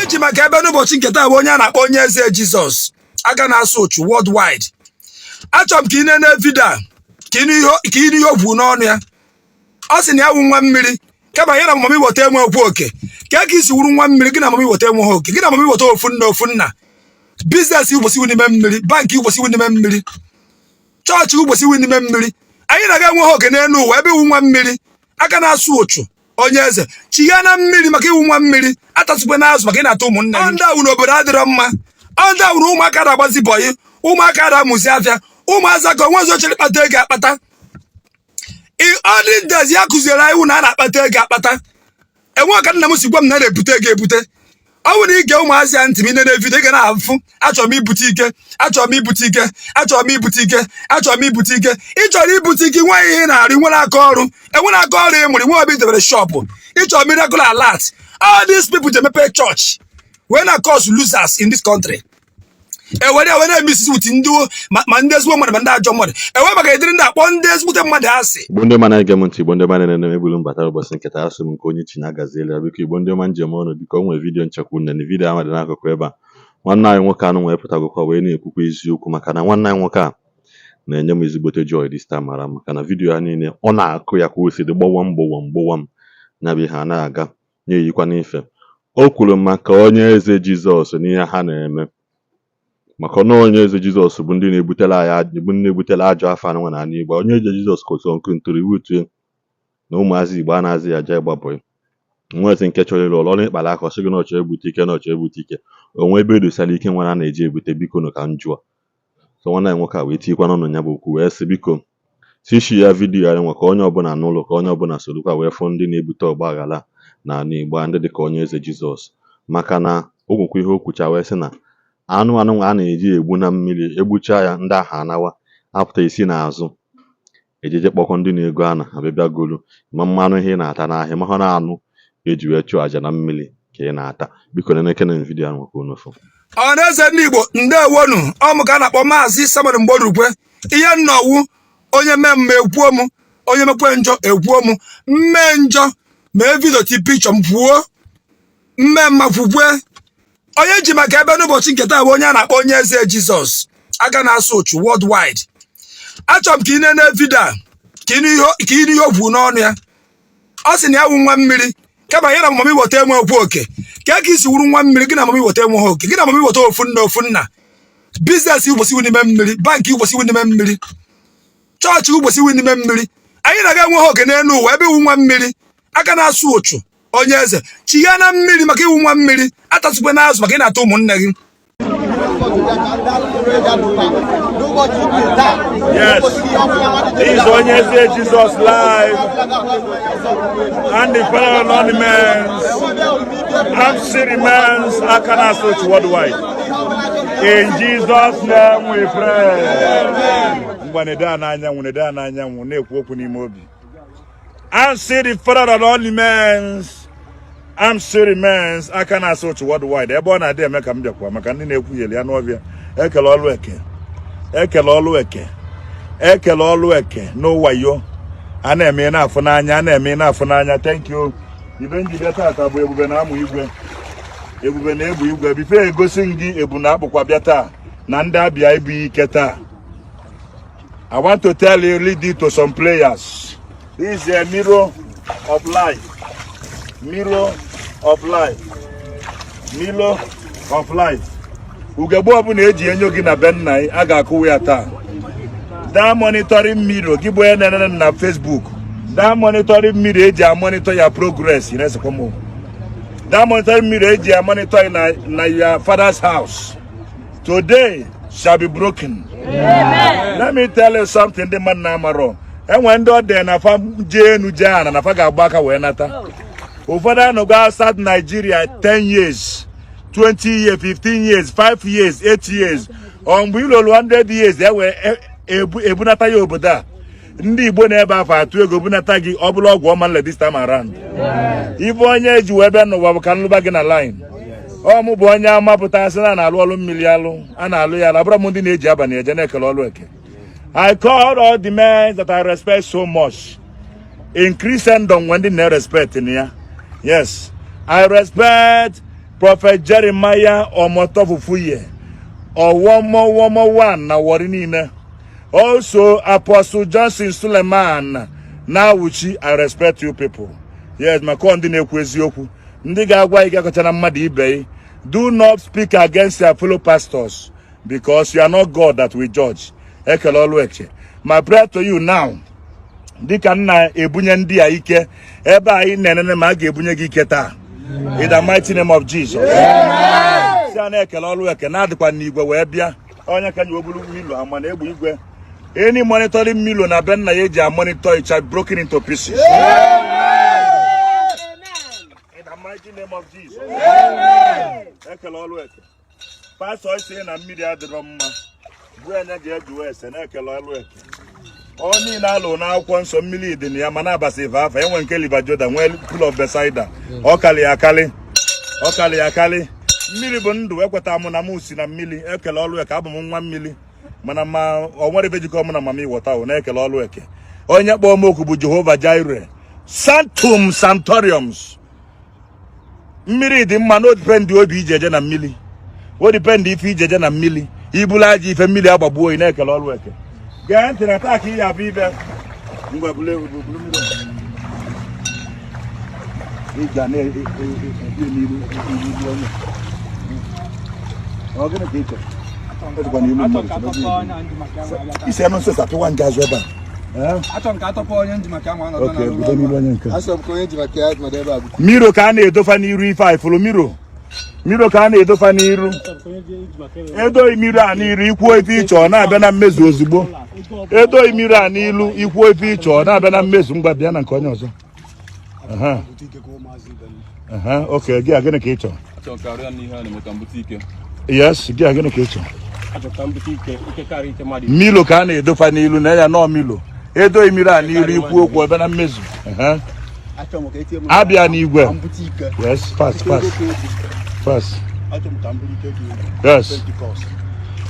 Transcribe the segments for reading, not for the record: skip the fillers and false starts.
Onye ji maka ebe n'ụbọchị nke taa bụ onye a na-akpọ Onye Eze Jizọs, aka na-asụ ụchụ worldwide. Achọrọ m ka ị nene video a, ka ị nụ ihe o kwuru n'ọnụ ya. Ọ sị na ya wụ nwa mmiri, kama ya na mami weta enwe okwu oke ka isi wuru nwa mmiri. Gị na mami weta enweghị oke, gị na mami weta ofu nna, ofu nna. Business ụbọchị n'ime mmiri, bank ụbọchị n'ime mmiri, chọọchị ụbọchị n'ime mmiri. Anyị na-aga enweghị oke n'elu ụwa ebe iwu nwa mmiri, aka na-asụ ụchụ. Onye eze, chigha na mmiri maka iwu nwa mmiri, atasịkwa n'azụ maka ị na-ata ụmụnne gị. Ndị awụ n'obodo adịrọ mma. Ndị awụ na ụmụaka na-agbazi bọyị, ụmụaka na-amụzi afịa, ụmụazị aka onwe ọzọ chere ịkpata ego akpata. Ọdị ndezi ya kụziere anyị wụ na a na-akpata ego akpata. Enwe ka nna m si gwa m na a na-ebute ego ebute. Ọ bụrụ na ige ụmụazị ya ntị, ma ị na video, ị ga na-afụ, "Achọrọ m ibute ike, achọrọ m ibute ike, achọrọ m ibute ike, achọrọ m ibute ike." Ị chọrọ ibute ike, nwe ihe ị na-arụ, nwere aka ọrụ, enwere aka ọrụ ị mụrụ, nwe obi debere shop. Ị chọrọ miracle alert. All these people ji emepe church wee na cause losers in this country. Ewere ewe na-eme isisi with ndị ma ndị ezigbo mmadụ ma ndị ajọ mmadụ, ewe maka ediri ndị akpọ ndị ezigbote mmadụ asị. Igbo ndị ọma na-ege m ntị, Igbo ndị ọma na-ene m, ebulu mbata ụbọchị nketa. Asị m nke onye chi na-agaziela ya. Biko, Igbo ndị ọma, njem ọnụ. Biko, o nwere video nchekwa nne na video ahụ dị n'akụkụ ebe a. Nwanne anyị nwoke anụ wee pụtagokwa wee na-ekwukwa eziokwu, maka na nwanne anyị nwoke a na-enye m ezigbote joy this time around, maka na video ya niile ọ na-akụ ya ka o si dị gbọwa m, gbọwa m, gbọwa m. Ya bụ ihe a na-aga na-eyikwa n'ife o kwuru maka Onye Eze Jizọs n'ihe ha na-eme, maka na Onye Eze Jizọs bụ ndị na-ebutere anyị, bụ ndị na-ebutere ajọ afọ anụ n'ala Igbo. Onye Eze Jizọs koso contribute na ụmụazị Igbo a na-azị ya jee gba bọyị. Nwezi nke chọrọ ịrụ ọrụ, ọrụ ịkpara aka, ọ sị gị na ọ chọrọ ebute ike, na ọ chọrọ ebute ike. Onwe ebe edosara ike nwere a na-eji ebute. Biko nụ, ka m jụọ. So nwanne anyị nwoke a wee tikwa n'ọnụ ya bụ okwu, wee sị, biko, sishi ya video ya nwe ka onye ọbụla n'ụlọ, ka onye ọbụla sorokwa wee fụ ndị na-ebute ọgba aghara n'ala Igbo a, ndị dịka Onye Eze Jizọs, maka na o nwekwa ihe o kwucha wee sị na anụ anụnwa a na-eji egbu na mmiri, egbuchaa ya, ndị ahụ anawa apụta esi n'azụ ejeje kpọkọ ndị na-ego anụ abịa bịa golu ma mmanụ ihe ị na-ata n'ahịa, mahụ na anụ eji wee chụọ àjà na mmiri ka ị na-ata. Biko, nenekene video ahụ ka unu fụ. Ọhaneze ndị Igbo, ndewonu. Ọ mụ ka a na-akpọ Maazị Samuel Mgborukwe. Ihe nnọwu onye mee mma ekwuo m, onye mekwe njọ ekwuo m. Mme njọ, mee video ti pikchọ m kwuo. Mme mma, kwukwe. Onye ji maka ebe n'ụbọchị nke taa bụ onye a na-akpọ Onye Eze Jizọs, aka na-asụ ụchụ worldwide. Achọrọ m ka ị nene video a, ka ị nụ ihe o kwuru n'ọnụ ya. Ọ sị na ya wụ nwa mmiri, kama ya na mami weta enwe okwu oke ka isi wuru nwa mmiri. Gị na mami weta enweghị oke, gị na mami weta ofu nna, ofu nna. Business ụbọchị n'ime mmiri, bank ụbọchị n'ime mmiri, chọọchị ụbọchị n'ime mmiri. Anyị na-aga enweghị oke n'elu ụwa ebe iwu nwa mmiri, aka na-asụ ụchụ. Onye eze, chigha na mmiri maka iwu nwa mmiri, atasịkwa n'azụ maka ị na-ata ụmụnne gị. Yes, this is Onye Eze Jesus live and the fellow anonymous MC remains Akana Search worldwide. In Jesus' name we pray. Ngwa, na-ede a n'anyanwụ, na-ede a n'anyanwụ, na-ekwu okwu n'ime obi. MC the father anonymous MC remains Akana Search worldwide. Ebe ọ na-adị eme ka m bịakwa maka ndị na-ekwugheri ya n'ọbịa. Ekele ọlụ eke, ekele ọlụ eke, ekele ọlụ eke n'ụwayo a na-eme na-afụ n'anya, a na-eme na-afụ n'anya. Thank you. Ibe njide tata bụ ebube na amụ igwe, ebube na-ebu igwe. Bife egosi m gị ebu na akpụkwa bịa taa na ndị abịa ibu ike taa. I want to tell you, lead you to some players. This is a mirror of life, mirror of life, mirror of life. Ugegbe ọbụla eji enyo gị na be nna gị, a ga-akụwa ya taa. That monitoring mirror gị bụ onye na-enene na Facebook, that monitoring mirror eji amonitor ya progress, ị na-esekwa m. That monitoring mirror eji amonitor na your father's house today shall be broken. Let me tell you something. Ndị mmadụ na-amarọ enwe ndị ọ dị na fa jee enu jee ana na fa ga-agba aka wee nata. Ụfọdụ anọgo outside Nigeria 10 years, 20 years, 15 years, 5 years, 8 years. Ọ mgbe ilolu 100 years ewe ebunata ya obodo a. Ndị Igbo na-ebe afọ atụ ego bunata gị, ọ bụla ọgwụ ọma nle. This time around, ife onye eji wee bịa n'ụwa bụ ka nlụba gị na line. Ọ mụ bụ onye amapụta sị na a na-alụ ọlụ mmiri, alụ a na-alụ ya. Abụrọ m ndị na-eji abalị eje na-ekele ọlụ eke. I called all the men that I respect so much in Christendom, when they respect in ya. Yes, I respect Prophet Jeremiah Omotofufuye Owomowomo na Warri niile. Also, Apostle Johnson Suleman na Auchi, I respect you people. Yes, maka ndị na-ekwu eziokwu, ndị ga-agwa ị gakọchara mmadụ ibe gị. Do not speak against your fellow pastors, because you are not God that will judge. Ekele ọlụ eche. My prayer to you now, dịka m na-ebunye ndị a ike ebe anyị na-enene, ma a ga-ebunye gị ike taa in the mighty name of Jesus. Si a na-ekele ọlụ eke na-adịkwa n'igwe wee bịa onye ka nyi obulu milo ama na egbe igwe. Any monitoring milo na be nna ya eji amonitor, it shall be broken into pieces in the mighty name of Jesus. Ekele ọlụ eke. Pastọ isi na mmiri adịrọ mma bụ anya ji ejuwe ese na-ekele ọlụ eke. Ọ niile alụ n'akwụkwọ nsọ, mmiri dị na ya, ma na-abasị ife afa enwe nke River Jordan, nwee Pool of Bethsaida. Ọ kalị akali, ọ kalị akali. Mmiri bụ ndụ. Ekweta m na m si na mmiri. Ekele ọlụ eke. Abụ m nwa mmiri, mana ma ọ nwere ebe jikọ m na mama ịghọta o. Na-ekele ọlụ eke. Onye kpọọ m oku bụ Jehova Jireh, Sanctum Sanctoriums. Mmiri dị mma na o depend obi iji eje na mmiri, o depend ife iji eje na mmiri. Ibulu aja ife, mmiri agbagbuo oyi. Na-ekele ọlụ eke. Gee ntị na taa ka ị ya abụ ibe ngwa bulu ewu, bulu mmiri. Ị ga na-ebi n'iru iru onye. Ọ gịnị ka ị chọrọ? Ejikwa n'ilu mmadụ. Isi anụ nsọ apịwa nke azụ ebe a. Achọrọ m ka atọpụ onye nji maka anwa. Ok, bido n'iru onye nke. Asọ m ka onye ji maka ya nọdụ ebe a bụ. Miro ka a na-edofa n'iru ife a ifuru. Miro, miro ka a na-edofa n'iru. Edoghị miro a n'iru, ikwuo ife ịchọ, ọ na-abịa na mmezu ozugbo. Edoghị miro a n'ilu, ikwuo ife ịchọ, ọ na-abịa na mmezu. Ngwa, bịa na nke onye ọzọ. Aha. Aha, ok. Gị a, gịnị ka ị chọrọ? Achọrọ ka arịọ n'ihe a na-eme ka m bute ike. Yes, gị a, gịnị ka ị chọrọ? Achọrọ ka m bute ike, ike karịa ike mmadụ. Milo ka a na-edofa n'ilu na ya nọọ milo. Edoghị miro a n'ilu, ikwu okwu, ọbịa na mmezu. Aha. Achọrọ m ka etinye m Abịa n'igwe. Ka m bute ike. Yes, fast, fast, fast. Achọrọ m ka m bute ike gị. Yes. Pentikọst.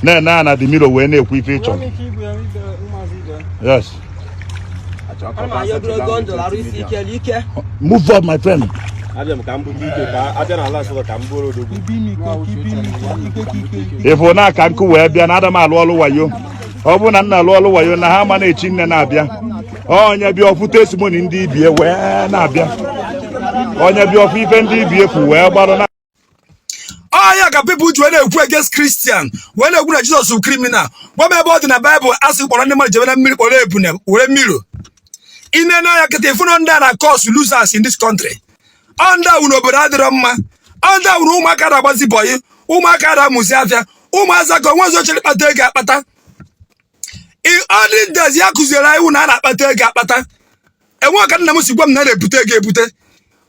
Na-ene a na dị miro wee na-ekwu ife ị chọrọ. Yes. Ana m ayọ ogologo ndụ, arụ isi ike ike. Move up, my friend. Abịa m ka m bute ike, ka abịa n'ala Nsụka ka m bụrụ odogwu. Ịfụ na aka nkụ wee bịa na ada m alụ ọlụ wayo. Ọ bụrụ na m na-alụ ọlụ wayo na ha ama na-echi nne na-abịa. Onye bịa ọfụ testimony ndị ibie wee na-abịa, onye bịa ọfụ ife ndị ibie kwu wee gbarụ na. Ọ ya ka people ji wee na-ekwu against Christian, wee na-ekwu na Jizọs bụ criminal. Gwa m ebe ọ dị na Baịbụl asị kpọrọ ndị mmadụ jebe na mmiri, kpọrọ ebune, were mmiri ine n'anya. Kịta ịfụnụ ndị a na cause losers in this country. Ọ ndị a wụ n'obodo adịrọ mma. Ọ ndị a wụ na ụmụaka na-agbazi boy, ụmụaka na-amụzi afịa, ụmụazị aka onwe ọzọ chere ịkpata ego akpata. Ọ dị ndezi ya kụziere anyị wụ na a na-akpata ego akpata. Enwe ka nna m si gwa m na a na-ebute ego ebute.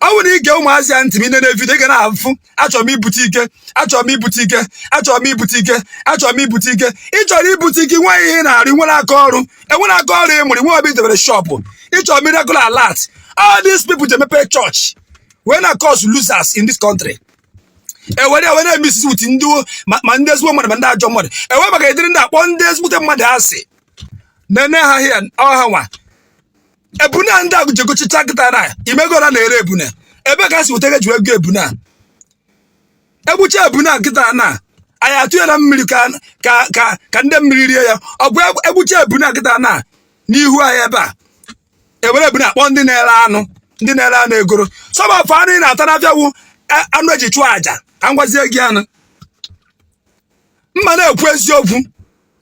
Ọ bụrụ na ige ụmụazị ya ntị, ma ị na video, ị ga na-afụ, "Achọrọ m ibute ike, achọrọ m ibute ike, achọrọ m ibute ike, achọrọ m ibute ike." Ị chọrọ ibute ike, nwe ihe ị na-arụ, nwere aka ọrụ, enwere aka ọrụ ị mụrụ, nwe obi debere shop. Ị chọrọ miracle alert. All these people ji emepe church wee na cause losers in this country. Ewere ewe na-eme isi with ndị ma ndị ezigbo mmadụ ma ndị ajọ mmadụ. Ewe maka ediri ndị akpọ ndị ezigbote mmadụ asị nene ha hia ọha nwa ebune a. Ndị a jegochicha kịta na imego na na-ere ebune. Ebe ka si weta ego eji ego ebune a, egbucha ebune a kịta na anyị atụ ya na mmiri ka ndị mmiri rie ya. Ọ bụ egbucha ebune a kịta na n'ihu anyị ebe a, ewere ebune akpọ ndị na-ere anụ, ndị na-ere anụ egoro sọmafọ. Anụ ị na-ata n'afịa wu anụ eji chụọ àjà. Ka m gwazie gị, anụ mma na-ekwu eziokwu.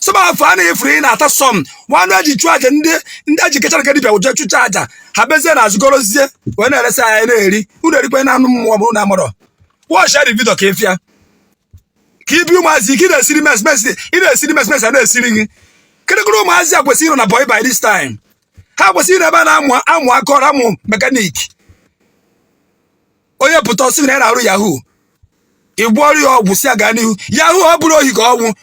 Sọmafọ anụ ifuru ị na-ata sọm nwa anụ eji chụọ àjà. Ndị eji kechara ka dibịa wụje chụcha àjà ha, bezie na azụgorozie wee na-eresi anyị na-eri. Unu erikwe na anụ mmụọ bụrụ na amarọ. Watch the video ka ịfịa ka ibi ụmụazị ike. Ị na-esiri mes mes, ị na-esiri mes mes, a na-esiri gị kịrịkịrị. Ụmụazị a kwesịrị ịnọ na boy by this time. Ha kwesịrị ịnọ ebe a na-amụ amụ aka ọrụ, amụ mechanic. Onye pụta ọsị na ya na-arụ yahoo, ị gwọrọ ya ọgwụ, si ya gaa n'ihu. Yahoo ọ bụrụ ohi ka ọgwụ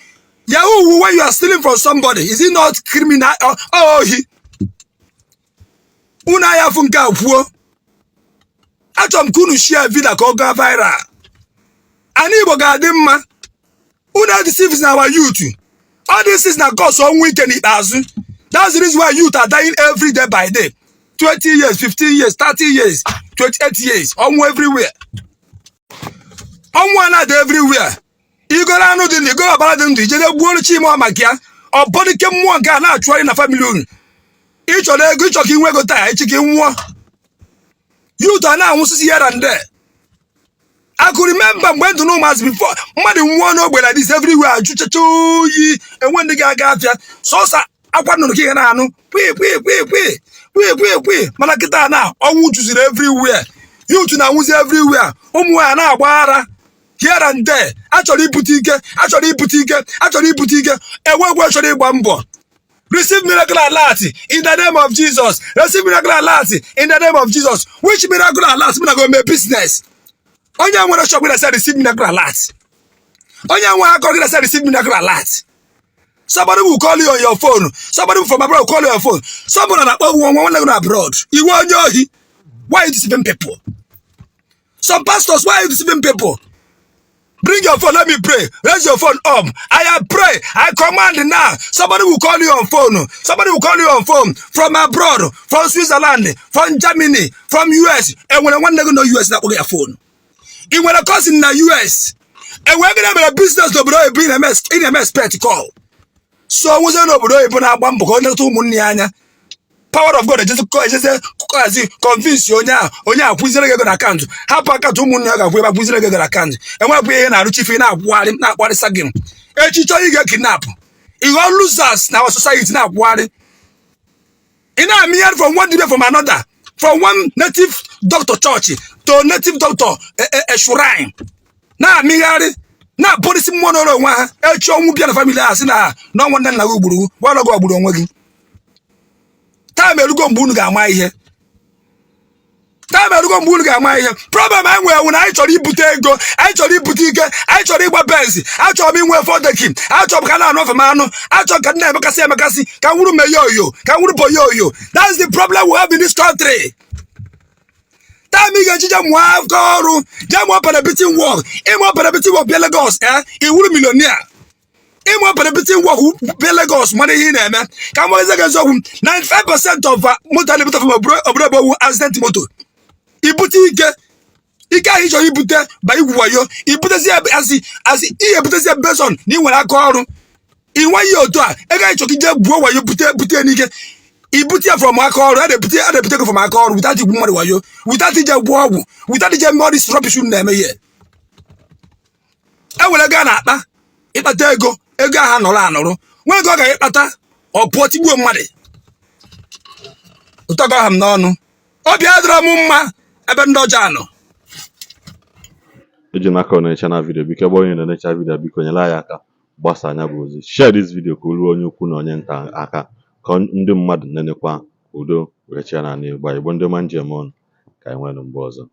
yahoo wu. When you are stealing from somebody, is it not criminal? Ọ ohi. Unu anya afụ nke a kwuo. Achọrọ m ka unu share video ka ọ gaa viral. Ana Igbo ga-adị mma. Unu deceive na our youth. All this is na cause ọnwụ ike n'ikpeazụ. That's the reason why youth are dying every day by day. 20 years, 15 years, 30 years, 28 years, ọnwụ everywhere. Ọnwụ a na-adị everywhere. Igoro anụ dị ndụ, igoro ọbara dị ndụ, ijede gbuoro chi ime maka ya. Ọ bụrụ ike mmụọ nke a na-achụgharị na family unu. Ị chọrọ ego, ịchọ ka ị nwee ego taa, echi ka ị nwụọ. Youth a na-anwụsịsị here and there. I could remember mgbe ndụ na ụmụazị, before mmadụ nwụọ n'ogbe like this, everywhere ajụchacha oyi, enwe ndị ga-aga afịa, sọsọ akwa nnụnụ ka ị ga na-anụ, pwi pwi pwi pwi pwi pwi pwi. Mana kịta na ọnwụ juziri everywhere, youth na-anwụzi everywhere, ụmụ nwaanyị na-agba ara here and there. Achọrọ ibute ike, achọrọ ibute ike, achọrọ ibute ike, enwekwe chọrọ ịgba mbọ. Receive miracle alert in the name of Jesus. Receive miracle alert in the name of Jesus. Which miracle alert? M na go mee business. Onye nwere shop gị receive miracle alert. Onye nwe aka gị receive miracle alert. Somebody will call you on your phone. Somebody from abroad will call you on your phone. Somebody na-akpọ nwa nwanne gị na abroad. Iwe onye ohi. Why are you deceiving people? Some pastors, why are you deceiving people? Bring your phone, let me pray. Raise your phone up. I have pray. I command now. Somebody will call you on phone. Somebody will call you on phone from abroad, from Switzerland, from Germany, from US. And when one go US na akpọ ya phone. Ị nwere cousin na US. Enwere gị na-emere business n'obodo oyibo, ị na-eme expect call. So nwụzie n'obodo oyibo na-agba mbọ ka ọ nleta ụmụnne ya anya. Power of God ejeze azi convince onye ahụ, onye ahụ kwụziere gị ego na akaụntụ, hapụ akaụntụ ụmụnne ya ga-akwụ ebe akwụziere gị ego na akaụntụ. Enwepụ ihe na-arụ chife, na-akwụgharị na-akparịsa gị echi chọọ ị ga-kidnap ịghọ losers na our society, na-akwụgharị, ị na-amịgharị from one dibia from another, from one native doctor church to native doctor shrine, na-amịgharị na-abụrịsị mmụọ n'ọrụ onwe ha. Echi ọnwụ bịa na family ha, sị na n'ọnwa nne nna gị gburu gwa gị gburu onwe gị. Time erugo mgbe unu ga-ama ihe. Time erugo mgbe unu ga-ama ihe. Problem anyị nwere ewu na anyị chọrọ ibute ego, anyị chọrọ ibute ike, anyị chọrọ ịgba Benz, achọrọ m inwe fọdeki, achọrọ m ka na-anụ ofe m anụ, achọrọ ka m na-emekasị emekasị, ka m wuru meyoyo, ka m wuru boyoyo. That's the problem we have in this country. Time ị ga-eji je mụọ aka ọrụ, jee mụọ panel beating work, ịmụọ panel beating work bịa Lagos, iwuru millionaire. Ịmụọ panel beating work bịa Lagos, mara ihe ị na-eme. Ka m gwazie gị eziokwu, 95% of moto a na-ebute from obodo ebe owu accident moto. Ibute ike, ike ahụ ị chọrọ ibute ba igwu wayo, ibutezi ya asị ihe ebutezi ya based on na ị nwere aka ọrụ. Ị nweghị otu a ego anyị chọrọ ije buo wayo, bute bute n'ike, ibute ya from aka ọrụ. A na-ebute ego from aka ọrụ without igwu mmadụ wayo, without ije gwụọ ọgwụ, without ije mee all this rubbish unu na-eme ihe. E nwere ego a na-akpa, ịkpata ego, ego ahụ anọrọ anọrọ nwee ego ọ ga-ịkpata, ọ pụọ tigbuo mmadụ. Ụtọgọ ha m n'ọnụ, obi adịrọ m mma ebe ndị ọjọọ nọ. Eji m aka ọ na-echa na video. Biko, ebe onye na-enecha video, biko nyere anyị aka gbasa anya bụ ozi. Share this video ka o ruo onye ukwu na onye nta aka, ka ndị mmadụ nenekwa udo wee chịa n'ala Igbo. Igbo ndị ọma, njem ọnụ, ka anyị nwee mgbe ọzọ.